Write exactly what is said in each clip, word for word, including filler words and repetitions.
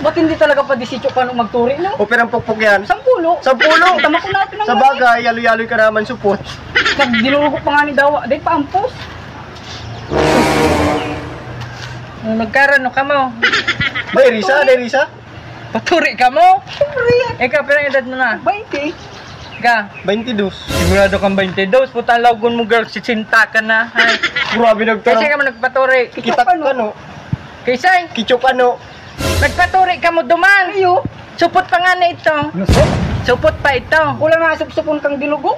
Ba't hindi talaga pa disityo pa nung magturi, no? O, pirang pukpok yan? Sampulo. Sampulo? Tama ko na ito ng Sa bagay, yaloy-yaloy ka naman, supot. Nagdinurugo pa nga ni Dawa. Di pa ampos. Nung nagkarano ka mo? May risa, may risa? Paturi ka mo? Siyempre. Ikaw, pero edad mo na? Bainte. Ka? Baintidos. Sigurado kang baintidos? Puta, lagon mo, girl, sisenta ka na. Ay. Grabe, nagtarang. Kasi ka mo nagpaturi. Kitak ka, no? Kaysay? Kichok, ano? Nagpaturi ka mo duman. Iyo. Supot pa nga na ito. Ano, sir? Supot pa ito. Wala na supsupon kang dinugo.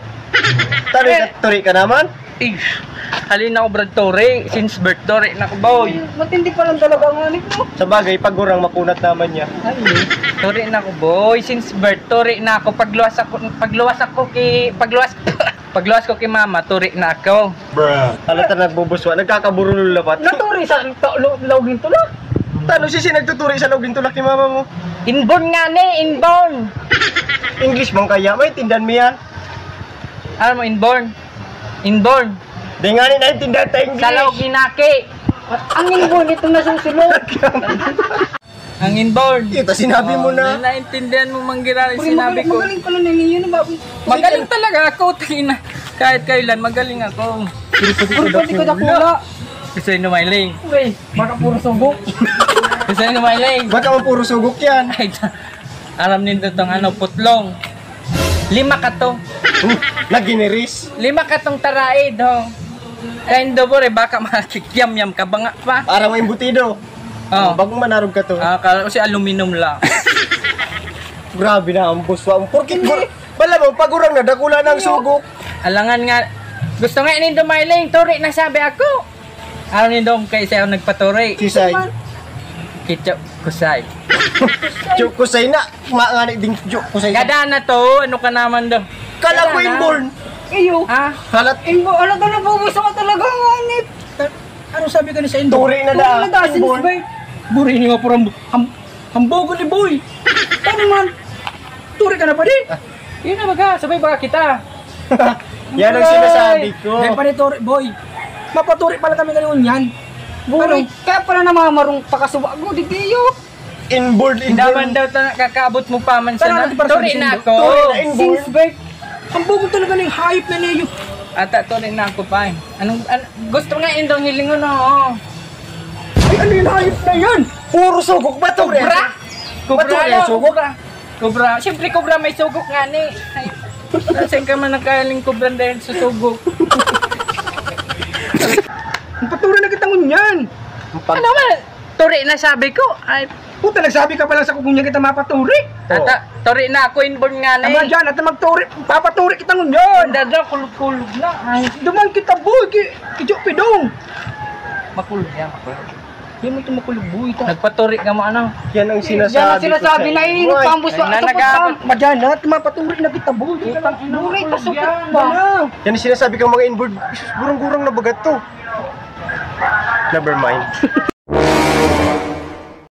Tari ka, Eh. turi ka naman? Ish. Halin ako, Brad, turi. Since birth, turi na ako, boy. Ay, matindi pa lang talaga ang anik mo. Sa bagay, pag gurang, makunat naman niya. Ay, Turi na ako, boy. Since birth, turi na ako. Pagluwas ako, pagluwas ako ki, pagluwas, pagluwas ko ki mama, turi na ako. Hala ta nagbubuswa, nagkakaburulol na pati. Naturi sa ta-, lo-, laog nin tulak. Tano si si nagtuturi sa laog nin tulak ni mama mo? Inborn nga ni, inborn. English bang kaya? May tindan mo yan? Alam mo, inborn? Inborn. Di nga ni naintindihan ta English. Sa laog ni Naki. Ang inborn, itong nasusunod. Ang inborn. Ito, sinabi mo Oh, na. na-, naintindihan mo, Manggirari, Pre, sinabi magaling, ko. magaling pala na ngayon, bago. Magaling talaga ako, tangina. Kahit kailan, magaling ako. Pero pwede Pero ka pwede ka dakula. dakula. Gusto nyo, Myling? Pre, baka puro sugo. Gusto nyo, Myling? Baka mo puro sugok yan. Ay, alam nindo tong ano, putlong. Lima ka to. Hmm, naginiris. Lima ka tong taraid, ho. Kaya indo, bore, baka makikyam-yam ka, banga pa. Parang may embutido. Oh. Bagong manarog ka to. Ah, kala ko si aluminum lang. Grabe na ang buswa. Porkit Hindi. gur-, bala mo, pagurang na, dakula na ang Iyo. sugok. Alangan nga, gusto nga nindo, Myling, turi na sabi ako. Ano nindong kay siya ang nagpaturi? Kisay. Kicho kusay. Kicho kusay na. Maangani ding kicho kusay. Gada na to, ano ka naman do? Kala ko Gada na. inborn. Iyo. Ha? Halat. Inborn, ano to, nabubuso ka talaga, nganit. Ano sabi ka ni sa inborn? Turi na Turi da. na da, since Inborn. birth. Buri niyo nga puro hamb-, ham-, hambogon ni boy. Ano man? Turi ka na pa di? Ah. Yun na baga, sabay baga kita. Yan ang Boy! sinasabi ko. May panituri, boy. Mapaturi pala kami ngayon yan. Boy, Ano? kaya pala namamarong pakasuwa ko, di kayo. Inborn, Hindi inborn. man daw ta nakakaabot mo pa man Tara, sana. natin para Turi sa na Sindo. ako. Turi na inborn. Since birth, ang bugol talaga ng hayop na niyo. Ata, turi na ako pa eh. Anong, an-, gusto nga indong hilingon, oo. Ay, ano yung hayop na yan? Puro sugok ba to, Ren? Cobra? Cobra Ba't wala yan, yung sugok? cobra? Cobra. Siyempre, cobra may sugok nga ni. Ay, saan ka man nagkaling cobra dahil sa sugok? Ang paturi na kita ngunyan. Ang pag- Ano man? Turi na sabi ko. Ay, Puta, nagsabi ka pa lang sa kukunya kita mapaturi. Tata, turi na ako, inborn nga na Tama eh. dyan, at magturi, papaturi kita ngunyan. Dada, kulog-kulog na. Ay, Duman kita, boy, ki, ki Joe Pidong. Makulog yan, makulog. Di mo ito makulog, boy. Ta- Nagpaturi ka mo, ano? Yan ang Yan ang sinasabi ko sinasabi sa na inyo. init pa ang buso. Ay, Ito po, nanagabot. Madyan na, tumapaturi na kita, boy. Putang ina, Buray, makulog pasok yan. ka. Yan ang sinasabi kang mga inborn. Isus, gurang-gurang na bagat to. Never mind.